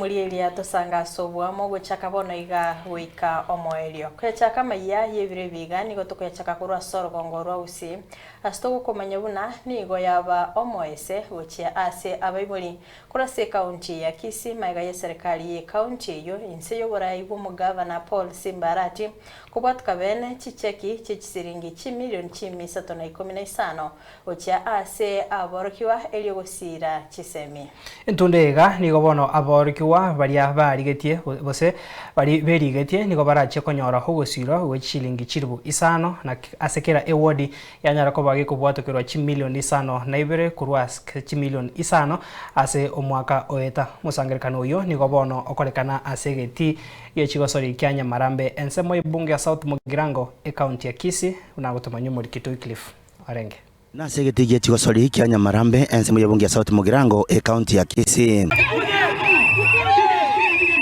Morigereria tosange ase oboamo gochaka bono iga goika omoerio. Koyachaka amayia y'ebiro ebi iga nigo tokoyachaka korwa ase orogongo rwa Gusii, ase togokomanya buna nigo yaba omoese gochia ase abaibori korwa ase ekaunti ya Kisii magega y'eserekari y'ekaunti eyio inse y'oborai bw'omogavana Paul Simba Arati kobwatuka bene chicheki chi'chisiringi chimilioni chimia isato na ikomi na isano gochia ase aborokigwa erio gosiira chisemi. Entunda eye iga nigo bono aborokigwa baria barigetie gose baria berigetie nigo barachie konyora ogosiirwa gwe chishilingi chilifu isano na ase kera ewodi yanyara koba gekobwatokerwa chimilioni isano na ibere korwa ase chimilioni isano ase omwaka oeta. Omosangererekano oyio nigo bono okorekana ase egetii gie chigosori kia Nyamarambe ensemo y'ebunge ya South Mugirango ecounty ya Kisii buna agotomanywa omorikito Wycliffe Orenge. Nase egetii gie chigosori kia Nyamarambe, ensemo y'ebunge ya South Mugirango, ecounty ya Kisii.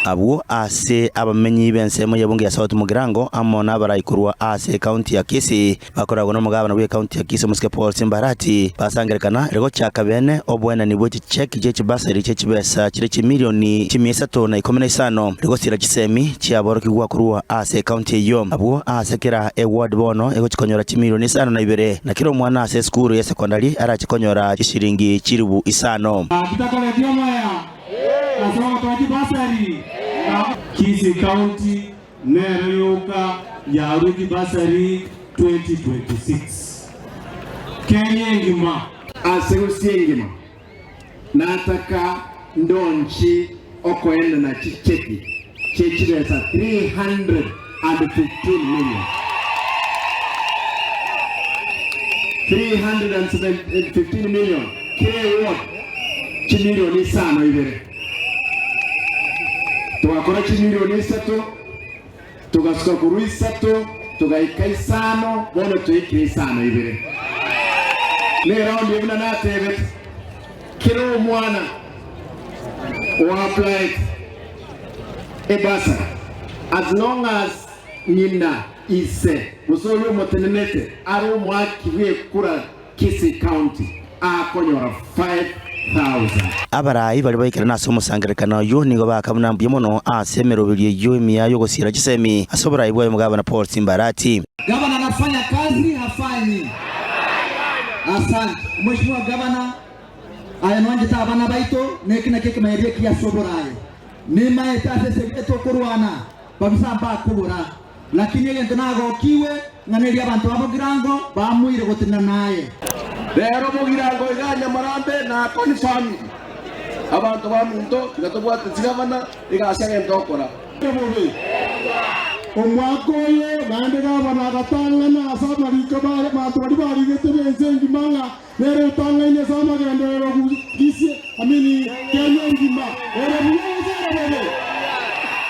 Abwo ase abamenyi b'ensemo y'ebunge ya South Mugirango amo nabarai korwa ase ecounty ya Kisii bakoragwa nomogabana bw'ecounty ya Kisii omosike Paul Simbarati basangerekana ere gochaka bene oboenani bwe chicheki chie chibasari chie chibesa chire chimilioni chimia isato na ikomi na isano rigosira chisemi chiaborokigwa korwa ase ecounty eyio. Abwo ase kera eward bono egochi konyora chimilioni isano na ibere, na kera omwana ase esukuru ya sekondari arache konyora chishilingi chilifu isano. Titakoreti omwea ase ogotoa chibasari. Kisii County nero yoka yarwe chibasari 2026 Kenya engima. Ase gose engima nataka ndonchi okoenana chicheki chie chibesa 315 million. 315 million kera eward chimilioni isano ibere. Togakora chimilioni isato, togasuka korwa isato togaika isano, bono twaikire isano ibere. Neraundi buna natebete, kera omwana oapplied ebursary as long as ng'ina, ise, gose oria omotenenete are omoaki bw'ekura Kisii County akonyora 5000. Abarai baria baikerana ase omosangererekano oyio nigo baaka buna mbuya mono ase emeroberio eyio emiya y'ogosiira chisemi ase oborai bwaye omogabana Paul Simbarati. Gavana anafanya kazi hafanyi? Asante Mheshimiwa Gavana, aye nwanchete abana baito neki nakio ekemanyererio ekiya ase oboraai. Nimaete ase esegi etokorwana babisa mbakobora, lakini egento nagokigwe ng'a neria abanto ba Bogirango baamuire gotenena naye. Rero Bogirango iga Nyamarambe na Akoni family abanto baminto tiga tobwate chigavana egasi agento okora. Bobe. Omwaka oyo naende gavana agatang'ana ase amariko abanto baria barigete b'ense engima ng'a nere otang'aine ase amagenderero Gusii, I mean Kenya engima. Ere buya gose ere bobe?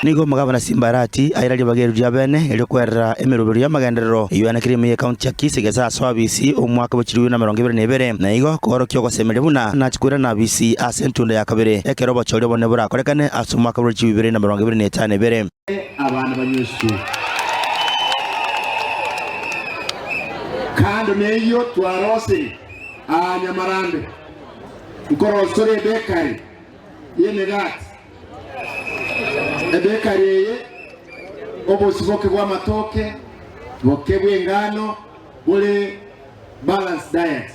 Nigo omogabana Simbarati aira ribaga erio ria bene erio kwerera emeroberio y'amagenderero eyio yanekire ime y'ecounty ya Kisii gese ase abisi omwaka bwe chilifu 2022 na igo koorokia ogosemeria buna nachi koirana abisi ase entunda ya kabere ekero obochori obonene borakorekane ase omwaka bwe chilifu 2022. Abana banywe esukuru. Kando neyio twarosire aa Nyamarambe, nkorosore ebekari y'emegati. Ebekari eye obosie boke bw'amatoke, boke bw'engano bore balanced diet.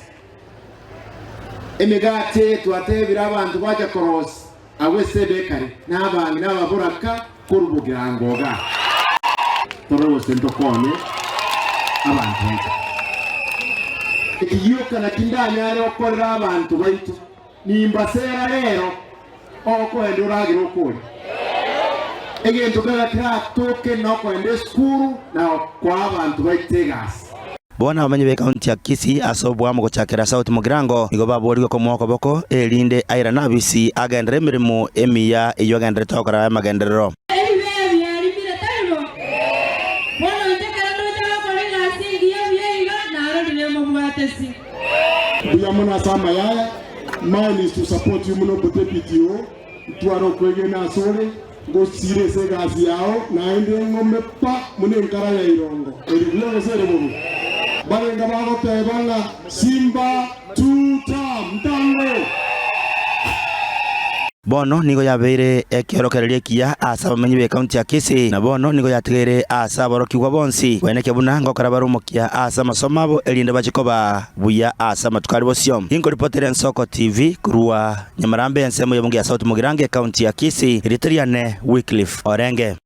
Emegati eye twatebire abanto bacha korosia Agwo ase ebekari nabang'ina ababoraka korwa bogirango iga. Torore gose ntokonye abanto baito. Eki gioka nakio ndanyare gokorera abanto baito, nimbasera rero okoenda oragere okoria. Egento kera keratoke nokoenda esukuru na koa abanto baito egasi. Bono abamenyi b'ekaunti ya Kisii ase oboamo gochakera South Mugirango nigo baboorigwe komoa okoboko, erinde airane abisi agenderere emeremo emiya eyio agendererete gokora y'amagenderero. Ebibe biarimire, tari bo? Bono inche ekero ndoche agokora egasi engiya buya iga, narorire mobwatesi. Mbuya mono ase amayaya, mine is to support you muno Deputy oo, ntware okwegena ase ore. Ngosiire ase egasi yao, naende ng'ome pa buna enkara ya irongo. Ere buya gose ere bobe? Barenge bagoteba ng'a Simba two term ntango. Bono nigo yabeire ekeorokererio ekiya ase abamenyi b'ekaunti ya Kisii, na bono nigo yatigaire ase aborokigwa bonsi koenekia buna ngokora bare omokia ase amasomo abo erinde bache koba buya ase amatuko aria bosio. Inkoripotera Ensoko TV korwa Nyamarambe ensemo y'ebunge ya South Mugirango ekaunti ya Kisii, erieta riane Wycliffe Orenge.